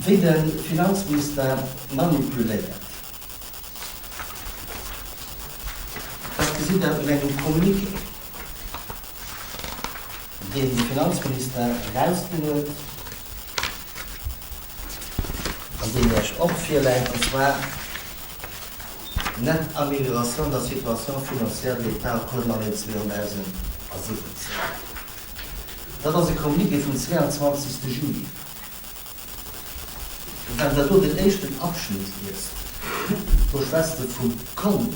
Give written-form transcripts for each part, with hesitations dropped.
Wéi de Finanzminister manipuléiert, dat gesitt Der un engem Communiqué, deen de Finanzminister erausginn huet an deen Iech och virläit, an zwar Nette amélioration de la situation financière de l'État au cours de l'année 2017. Dat ass e Communiqué vum 22. Juli. Wann Der do den éischten Abschnitt liest, do schwätzt e vum Compte,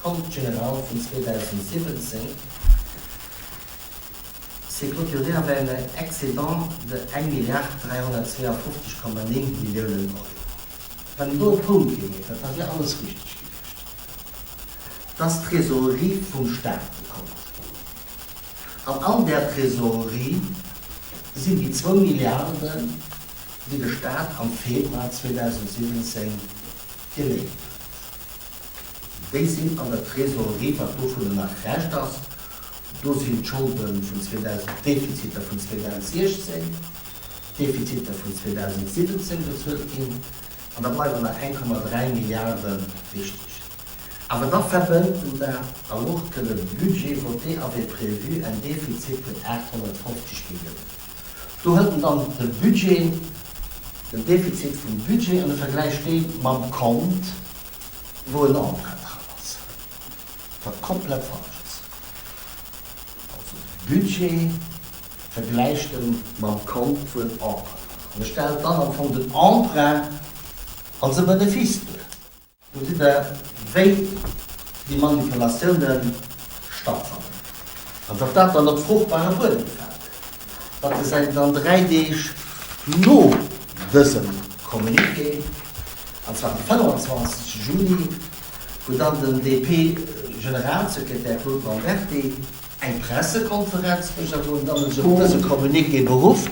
Compte général vun 2017, s'est clôturé avec un excédent de 1 Milliard 352,9 Milliounen Euro. Wann een do e Punkt ginn huet, dat da wier alles richteg gewiescht, dass d'Trésorerie vum Stat bekommt. An an där Trésorerie sinn déi zwou Milliarden, déi de Stat am Februar 2017 geléint huet. Déi sinn an der Trésorerie, wat dovunner nach Rescht ass, do sinn d'Scholde vun 2000, d'Defiziter vun 2016, d'Defiziter vun 2017 bezuelt ginn, an da bleiwen nach 1,3 Milliarden richteg. Awer da verbënnt en dat, alors que le budget voté avait prévu un déficit vun 850 Milliounen. Do hëlt en dann de Budget, den Defizit vum Budget an e vergläicht dee mam Kont, wou en Emprunt dran ass, wat komplett falsch ass. Also de Budget vergläicht en mam Kont, wou en Emprunt dran ass. An e stellt dann am Fong den Emprunt als e Benefice duer. Do gesitt Der, wéi déi Manipulatioune stattfannen. An datt dat dann op fruchtbare Buedem fält, dat gesäit een dann 3 Deeg no dësem Communiqué, an zwar de 25 Juni, wou dann den DP-Generalsekretär Claude Lamberty eng Pressekonferenz mécht a wou en dann sech op dëse Communiqué berufft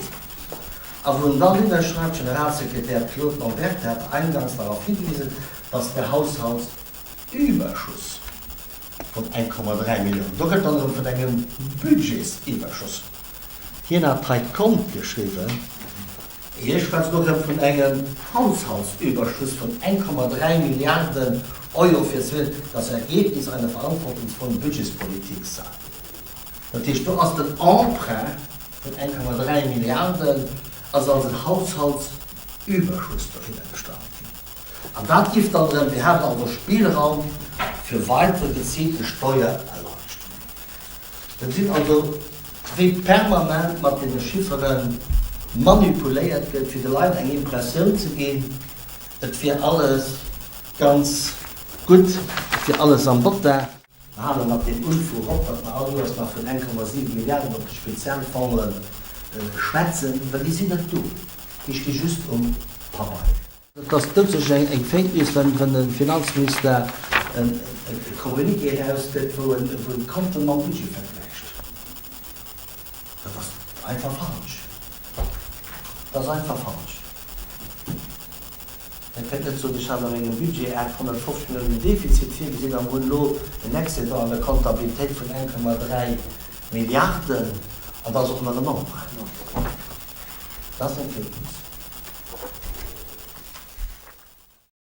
a wou en dann ënnerschreift, Generalsekretär Claude Lamberty hat eingangs darauf hingewiesen, dass der Haushaltsüberschuss vun 1,3 Milliarden, do gëtt dann erëm vun engem Budgetsiwwerschuss, hien hat hei d'Kont geschriwwen, hie schwätzt elo erëm vun engem Haushaltsüberschuss vun 1,3 Milliarden Euro fir das Ergebnis einer verantwortungsvollen Budgetspolitik sei. Dat heescht, do ass den Emprunt vun 1,3 Milliarden ass als en Haushaltsüberschuss dohinner gestallt ginn. An dat giff dann erëm, wir haben also Spielraum für weitere gezielte Steuererleichterungen. Da gesitt also, wéi permanent mat deene Chiffere manipuléiert gëtt, fir de Leit eng Impressioun ze ginn, et wier alles ganz gutt, et wier alles am Botta. Mer hale mat deem Unfug op, datt mer all Joers nach vun 1,7 Milliarden op de Spezialfonge schwätzen, well déi sinn net do, déi sti just um Pabeier. Et ass doudsécher eng Fake News, wann e Finanzminister e Communiqué erausgëtt, wou en d'Konten mam Budget vergläicht. Dat ass einfach falsch. Dat ass einfach falsch. Dir kënnt net soen, ech hat a mengem Budget 850 Milliounen Defizit virgesinn a mer hunn elo en Excédent an der Comptabilitéit vun 1,3 Milliarden an dat ass och nach en Emprunt. Dat ass eng Fake News.